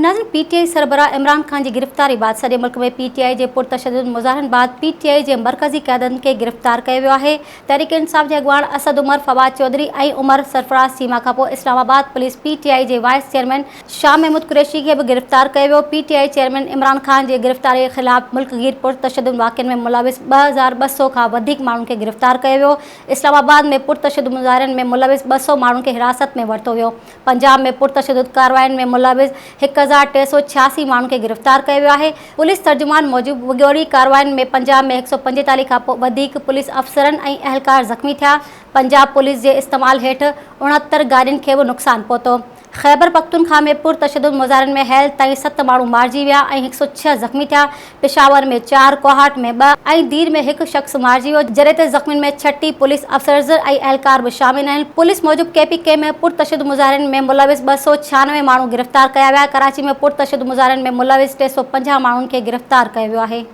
ناظرين پي ٽي آء سربراهه عمران خان جي گرفتاري بعد سڄي ملڪ ۾ پي ٽي آء جي پرتشدد مظاهرن بعد پي ٽي آء جي مرڪزي قيادتن کي گرفتار ڪيو ويو آهي. تحريڪ انصاف جي اڳواڻ اسد عمر، فواد چوڌري ۽ عمر سرفراز چيما کانپوء Islamabad police P T I جي وائيس چيئرمين شاهه محمود قريشي کي به گرفتار ڪيو ويو. P T I chairman Imran Khan جي گرفتاري خلاف ملڪ گير پرتشدد واقعن ۾ ملوث 2200 کان وڌيڪ ماڻهن کي گرفتار ڪيو ويو. اسلام آباد ۾ پرتشدد مظاهرن ۾ ملوث 200 ماڻهن کي حراست ۾ ورتو ويو. پنجاب ۾ پرتشدد ڪاررواين ۾ ملوث 1386 ماڻهن کي گرفتار ڪيو ويو آهي. پوليس ترجمان موجب وڳوڙي ڪاررواين ۾ پنجاب ۾ 145 کان وڌيڪ پوليس افسرن ۽ اهلڪار زخمي ٿيا. پنجاب پوليس جي استعمال هيٺ 69 گاڏين کي به نقصان پهتو. خيبرپختونخوا ۾ پرتشدد مظاهرن ۾ هيل تائين ست ماڻهو مارجي ويا ۽ 106 زخمي ٿيا. پشاور ۾ چار، ڪوهاٽ ۾ ٻه ۽ دير ۾ هڪ شخص مارجي ويو، جڏهن ته زخمين ۾ 36 پوليس افسرز ۽ اهلڪار به شامل آهن. پوليس موجب ڪي پي ڪي ۾ پرتشدد مظاهرين ۾ ملوث 296 ماڻهو گرفتار ڪيا ويا، ڪراچي ۾ پرتشدد مظاهرين ۾ ملوث 350 ماڻهن کي گرفتار ڪيو ويو آهي.